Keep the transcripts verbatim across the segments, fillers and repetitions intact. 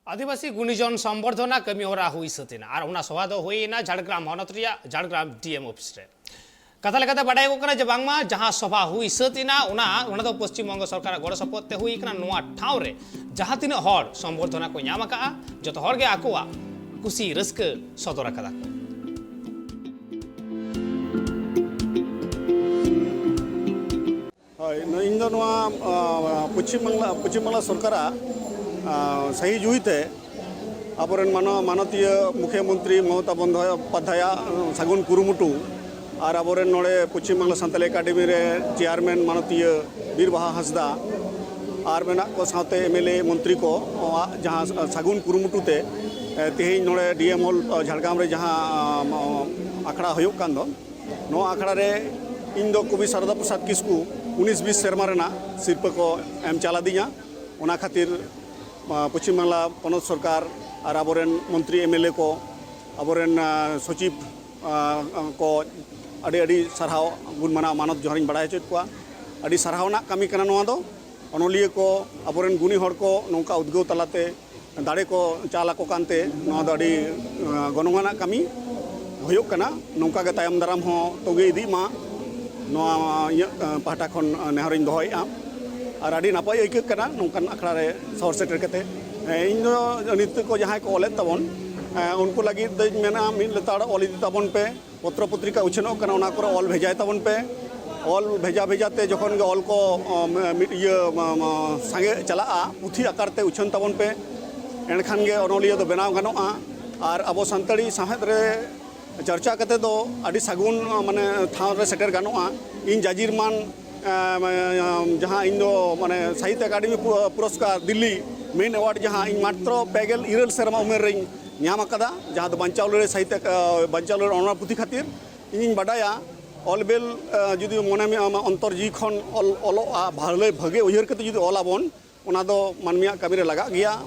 ᱟᱹᱫᱤᱵᱟᱹᱥᱤ ᱜᱩᱱᱤᱡᱚᱱ ᱥᱚᱢᱵᱚᱨᱫᱷᱚᱱᱟ ᱠᱟᱹᱢᱤ ᱦᱚᱨᱟ ᱦᱩᱭ ᱥᱟᱹᱛ ᱮᱱᱟ ᱟᱨ ᱚᱱᱟ ᱥᱚᱵᱷᱟ ᱫᱚ ᱦᱩᱭ ᱮᱱᱟ ᱡᱷᱟᱲᱜᱨᱟᱢ ᱦᱚᱱᱚᱛ ᱨᱮᱭᱟᱜ ᱡᱷᱟᱲᱜᱨᱟᱢ ᱰᱤ ᱮᱢ ᱚᱯᱷᱤᱥ ᱨᱮ᱾ ᱠᱟᱛᱷᱟ ᱞᱮᱠᱟᱛᱮ ᱵᱟᱰᱟᱭᱚᱜ ᱠᱟᱱᱟ ᱡᱮ ᱵᱟᱝᱢᱟ ᱡᱟᱦᱟᱸ ᱥᱚᱵᱷᱟ ᱦᱩᱭ ᱥᱟᱹᱛ ᱮᱱᱟ, ᱚᱱᱟ, ᱚᱱᱟ ᱫᱚ ᱯᱚᱥᱪᱤᱢ ᱵᱚᱝᱜᱚ ᱥᱚᱨᱠᱟᱨᱟᱜ ᱜᱚᱲᱚ ᱥᱚᱯᱚᱦᱚᱫ ᱛᱮ ᱦᱩᱭ ᱠᱟᱱᱟ᱾ ᱱᱚᱣᱟ ᱴᱷᱟᱶ ᱨᱮ ᱡᱟᱦᱟᱸ ᱛᱤᱱᱟᱹᱜ ᱦᱚᱲ ᱥᱚᱢᱵᱚᱨᱫᱷᱚᱱᱟ ᱠᱚ ᱧᱟᱢ ᱟᱠᱟᱫᱼᱟ, ᱡᱚᱛᱚ ᱦᱚᱲ ᱜᱮ ᱟᱠᱚᱣᱟᱜ ᱠᱩᱥᱤ ᱨᱟᱹᱥᱠᱟᱹ ᱥᱚᱫᱚᱨ ᱟᱠᱟᱫᱟ ᱠᱚ᱾ ᱦᱳᱭ, ᱱᱚ-, ᱤᱧ ᱫᱚ ᱱᱚᱣᱟ, ᱟ, ᱯᱚᱪᱷᱤᱢ ᱵᱟᱝᱞᱟ, ᱯᱚᱪᱷᱤᱢ ᱵᱟᱝᱞᱟ ᱥᱚᱨᱠᱟᱨᱟᱜ, ᱟ, ᱥᱟᱹᱦᱤ ᱡᱩᱦᱤ ᱛᱮ ᱟᱵᱚᱨᱮᱱ ᱢᱟᱱᱚ-, ᱢᱟᱱᱚᱛᱤᱭᱟᱹ ᱢᱩᱠᱷᱭᱟᱹ ᱢᱚᱱᱛᱨᱤ ᱢᱚᱢᱚᱛᱟ ᱵᱚᱱᱫᱳᱯᱟᱫᱽᱫᱷᱟᱭᱟᱜ ᱥᱟᱹᱜᱩᱱ ᱠᱩᱨᱩᱢᱩᱴᱩ ᱟᱨ ᱟᱵᱚᱨᱮᱱ ᱱᱚᱰᱮ ᱯᱚᱪᱷᱤᱢ ᱵᱟᱝᱞᱟ ᱥᱟᱱᱛᱟᱞᱤ ᱮᱠᱟᱰᱮᱢᱤ ᱨᱮ ᱪᱮᱭᱟᱨᱢᱮᱱ ᱢᱟᱱᱚᱛᱤᱭᱟᱹ ᱵᱤᱨ ᱵᱟᱦᱟ ᱦᱟᱸᱥᱫᱟ ᱟᱨ ᱢᱮᱱᱟᱜ ᱠᱚ ᱥᱟᱶᱛᱮ ᱮᱢ ᱮᱞ ᱮ ᱢᱚᱱᱛᱨᱤ ᱠᱚᱣᱟᱜ ᱡᱟᱦᱟᱸ ᱥᱟᱹᱜᱩᱱ ᱠᱩᱨᱩᱢᱩᱴᱩ ᱛᱮ, ᱮ, ᱛᱮᱦᱮᱧ ᱱᱚᱰᱮ ᱰᱤ ᱮᱢ ᱦᱚᱞ, ᱟ, ᱡᱷᱟᱲᱜᱨᱟᱢ ᱨᱮ ᱡᱟᱦᱟᱸ, ᱟᱢ, ᱟᱠᱷᱲᱟ ᱦᱩᱭᱩᱜ ᱠᱟᱱ ᱫᱚ, ᱱᱚᱣᱟ ᱟᱠᱷᱲᱟ ᱨᱮ ᱤᱧ ᱫᱚ ᱠᱚᱵᱤ ᱥᱟᱨᱚᱫᱟ ᱯᱨᱚᱥᱟᱫᱽ ᱠᱤᱥᱠᱩ ᱩᱱᱤᱥ ᱵᱤᱥ ᱥᱮᱨᱢᱟ ᱨᱮᱱᱟᱜ ᱥᱤᱨᱯᱟᱹ ᱠᱚ ᱮᱢ ᱪᱟᱞ ᱟᱹᱫᱤᱧᱟ᱾ ᱚᱱᱟ ᱠᱷᱟᱹᱛᱤᱨ, ᱟ, ᱯᱚᱪᱷᱤᱢ ᱵᱟᱝᱞᱟ ᱯᱚᱱᱚᱛ ᱥᱚᱨᱠᱟᱨ ᱟᱨ ᱟᱵᱚᱨᱮᱱ ᱢᱚᱱᱛᱨᱤ ᱮᱢ ᱮᱞ ᱮ ᱠᱚ, ᱟᱵᱚᱨᱮᱱ, ᱟ, ᱥᱚᱪᱤᱵᱽ, ᱟ, ᱠᱚ ᱟᱹᱰᱤ ᱟᱹᱰᱤ ᱥᱟᱨᱦᱟᱣ, ᱜᱩᱱ ᱢᱟᱱᱟᱣ ᱢᱟᱱᱚᱛ ᱡᱚᱦᱟᱨᱤᱧ ᱵᱟᱲᱟᱭ ᱦᱚᱪᱚᱭᱮᱫ ᱠᱚᱣᱟ᱾ ᱟᱹᱰᱤ ᱥᱟᱨᱦᱟᱣ ᱨᱮᱱᱟᱜ ᱠᱟᱹᱢᱤ ᱠᱟᱱᱟ ᱱᱚᱣᱟ ᱫᱚ᱾ ᱚᱱᱚᱞᱤᱭᱟᱹ ᱠᱚ, ᱟᱵᱚᱨᱮᱱ ᱜᱩᱱᱤ ᱦᱚᱲ ᱠᱚ ᱱᱚᱝᱠᱟ ᱩᱫᱽᱜᱟᱹᱣ ᱛᱟᱞᱟᱛᱮ ᱫᱟᱲᱮ ᱠᱚ ᱪᱟᱞ ᱟᱠᱚ ᱠᱟᱱᱛᱮ ᱱᱚᱣᱟ ᱫᱚ ᱟᱹᱰᱤ, ᱟ, ᱜᱚᱱᱚᱝ ᱟᱱᱟᱜ ᱠᱟᱹᱢᱤ ᱦᱩᱭᱩᱜ ᱠᱟᱱᱟ᱾ ᱱᱚᱝᱠᱟ ᱜᱮ ᱛᱟᱭᱚᱢ ᱫᱟᱨᱟᱢ ᱦᱚᱸ ᱛᱚᱸᱜᱮ ᱤᱫᱤᱜ ᱢᱟ, ᱱᱚᱣᱟ ᱤᱧᱟᱹᱜ, ᱟ, ᱯᱟᱦᱴᱟ ᱠᱷᱚᱱ, ᱟ, ᱱᱮᱦᱚᱨᱤᱧ ᱫᱚᱦᱚᱭᱮᱫᱼᱟ᱾ ᱟᱨ ᱟᱹᱰᱤ ᱱᱟᱯᱟᱭ ᱟᱹᱭᱠᱟᱹᱜ ᱠᱟᱱᱟ ᱱᱚᱝᱠᱟᱱ ᱟᱠᱷᱲᱟ ᱨᱮ ᱥᱚᱦᱚᱨ ᱥᱮᱴᱮᱨ ᱠᱟᱛᱮ᱾ ᱦᱮᱸ, ᱤᱧ ᱫᱚ ᱱᱤᱛᱚᱜ ᱠᱚ ᱡᱟᱦᱟᱸᱭ ᱠᱚ ᱚᱞᱮᱫ ᱛᱟᱵᱚᱱ, ᱮ, ᱩᱱᱠᱩ ᱞᱟᱹᱜᱤᱫ ᱫᱚᱧ ᱢᱮᱱᱟ, ᱢᱤᱫ ᱞᱮᱛᱟᱲ ᱚᱞ ᱤᱫᱤ ᱛᱟᱵᱚᱱ ᱯᱮ᱾ ᱯᱚᱛᱨᱚ ᱯᱚᱛᱨᱤᱠᱟ ᱩᱪᱷᱟᱹᱱᱚᱜ ᱠᱟᱱᱟ, ᱚᱱᱟ ᱠᱚᱨᱮ ᱚᱞ ᱵᱷᱮᱡᱟᱭ ᱛᱟᱵᱚᱱ ᱯᱮ᱾ ᱚᱞ ᱵᱷᱮᱡᱟ ᱵᱷᱮᱡᱟ ᱛᱮ ᱡᱚᱠᱷᱚᱱ ᱜᱮ ᱚᱞ ᱠᱚ, ᱚ, ᱢᱤᱫ ᱤᱭᱟᱹ, ᱢ-, ᱢ-, ᱥᱟᱸᱜᱮ ᱪᱟᱞᱟᱜᱼᱟ, ᱯᱩᱛᱷᱤ ᱟᱠᱟᱨ ᱛᱮ ᱩᱪᱷᱟᱹᱱ ᱛᱟᱵᱚᱱ ᱯᱮ, ᱮᱱᱠᱷᱟᱱ ᱜᱮ ᱚᱱᱚᱞᱤᱭᱟᱹ ᱫᱚ ᱵᱮᱱᱟᱣ ᱜᱟᱱᱚᱜᱼᱟ᱾ ᱟᱨ ᱟᱵᱚ ᱥᱟᱱᱛᱟᱲᱤ ᱥᱟᱶᱦᱮᱫ ᱨᱮ ᱪᱟᱨᱪᱟ ᱠᱟᱛᱮ ᱫᱚ ᱟᱹᱰᱤ ᱥᱟᱹᱜᱩᱱ, ᱢᱟᱱᱮ, ᱴᱷᱟᱶ ᱨᱮ ᱥᱮᱴᱮᱨ ᱜᱟᱱᱚᱜᱼᱟ᱾ ᱤᱧ ᱡᱟᱹᱡᱤᱨ ᱢᱟᱱ, ᱮᱸ, ᱡᱟᱦᱟᱸ ᱤᱧ ᱫᱚ, ᱢᱟᱱᱮ, ᱥᱟᱦᱤᱛᱛᱚ ᱮᱠᱟᱰᱮᱢᱤ ᱯᱩ-, ᱯᱩᱨᱚᱥᱠᱟᱨ ᱫᱤᱞᱞᱤ ᱢᱮᱱ ᱮᱣᱟᱨᱰ ᱡᱟᱦᱟᱸ ᱤᱧ ᱢᱟᱛᱨᱚ ᱯᱮ ᱜᱮᱞ ᱤᱨᱟᱹᱞ ᱥᱮᱨᱢᱟ ᱩᱢᱮᱨ ᱨᱤᱧ ᱧᱟᱢ ᱟᱠᱟᱫᱟ, ᱡᱟᱦᱟᱸ ᱫᱚ ᱵᱟᱧᱪᱟᱣ ᱞᱟᱹᱲᱦᱟᱹᱭ ᱥᱟᱦᱤᱛᱛᱚ, ᱮᱸ, ᱵᱟᱧᱪᱟᱣ ᱞᱟᱹᱲᱦᱟᱹᱭ ᱚᱱᱚᱬᱦᱮ ᱯᱩᱛᱷᱤ ᱠᱷᱟᱹᱛᱤᱨ᱾ ᱤᱧᱤᱧ ᱵᱟᱰᱟᱭᱟ, ᱚᱞ ᱵᱮᱞ, ᱮᱸ, ᱡᱩᱫᱤ ᱢᱚᱱᱮ ᱢᱮ ᱟᱢᱟᱜ ᱚᱱᱛᱚᱨ ᱡᱤᱣᱤ ᱠᱷᱚᱱ ᱚᱞ, ᱚᱞᱚᱜᱼᱟ, ᱵᱷᱟᱞᱮ ᱵᱷᱟᱜᱮ ᱩᱭᱦᱟᱹᱨ ᱠᱟᱛᱮ ᱡᱩᱫᱤ ᱚᱞ ᱟᱵᱚᱱ, ᱚᱱᱟ ᱫᱚ ᱢᱟᱹᱱᱢᱤᱭᱟᱜ ᱠᱟᱹᱢᱤ ᱨᱮ ᱞᱟᱜᱟᱜ ᱜᱮᱭᱟ᱾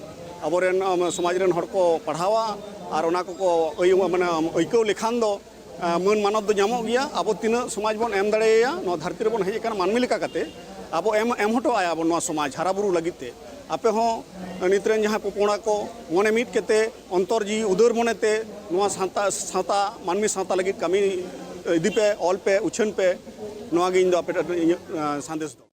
ᱟᱵᱚᱨᱮᱱ, ᱟᱢ, ᱥᱚᱢᱟᱡᱽ ᱨᱮᱱ ᱦᱚᱲ ᱠᱚ ᱯᱟᱲᱦᱟᱣᱟ ᱟᱨ ᱚᱱᱟ ᱠᱚᱠᱚ ᱟᱹᱭ-, ᱢᱟᱱᱮ, ᱟᱹᱭᱠᱟᱹᱣ ᱞᱮᱠᱷᱟᱱ ᱫᱚ, ᱟᱸ, ᱢᱟᱹᱱ ᱢᱟᱱᱚᱛ ᱫᱚ ᱧᱟᱢᱚᱜ ᱜᱮᱭᱟ᱾ ᱟᱵᱚ ᱛᱤᱱᱟᱹᱜ ᱥᱚᱢᱟᱡᱽ ᱵᱚᱱ ᱮᱢ ᱫᱟᱲᱮᱭᱟᱭᱟ, ᱱᱚᱣᱟ ᱫᱷᱟᱹᱨᱛᱤ ᱨᱮᱵᱚᱱ ᱦᱮᱡ ᱟᱠᱟᱱᱟ ᱢᱟᱹᱱᱢᱤ ᱞᱮᱠᱟ ᱠᱟᱛᱮ, ᱟᱵᱚ ᱮᱢ, ᱮᱢ ᱦᱚᱴᱚ ᱟᱭᱟ ᱵᱚᱱ ᱱᱚᱣᱟ ᱥᱚᱢᱟᱡᱽ ᱦᱟᱨᱟ ᱵᱩᱨᱩ ᱞᱟᱹᱜᱤᱫ ᱛᱮ᱾ ᱟᱯᱮ ᱦᱚᱸ ᱱᱤᱛ ᱨᱮᱱ ᱡᱟᱦᱟᱸᱭ ᱯᱚᱯᱚᱲᱟ ᱠᱚ ᱢᱚᱱᱮ ᱢᱤᱫ ᱠᱟᱛᱮ, ᱚᱱᱛᱚᱨ ᱡᱤᱣᱤ ᱩᱫᱟᱹᱨ ᱢᱚᱱᱮᱛᱮ ᱱᱚᱣᱟ ᱥᱟᱶᱛᱟ, ᱥᱟᱶᱛᱟ, ᱢᱟᱹᱱᱢᱤ ᱥᱟᱶᱛᱟ ᱞᱟᱹᱜᱤᱫ ᱠᱟᱹᱢᱤ ᱤᱫᱤ ᱯᱮ, ᱚᱞ ᱯᱮ, ᱩᱪᱷᱟᱹᱱ ᱯᱮ᱾ ᱱᱚᱣᱟ ᱜᱮ ᱤᱧ ᱫᱚ ᱟᱯᱮ ᱴᱷᱮᱱ ᱤᱧᱟᱹᱜ, ᱟᱸ, ᱥᱟᱸᱫᱮᱥ ᱫᱚ᱾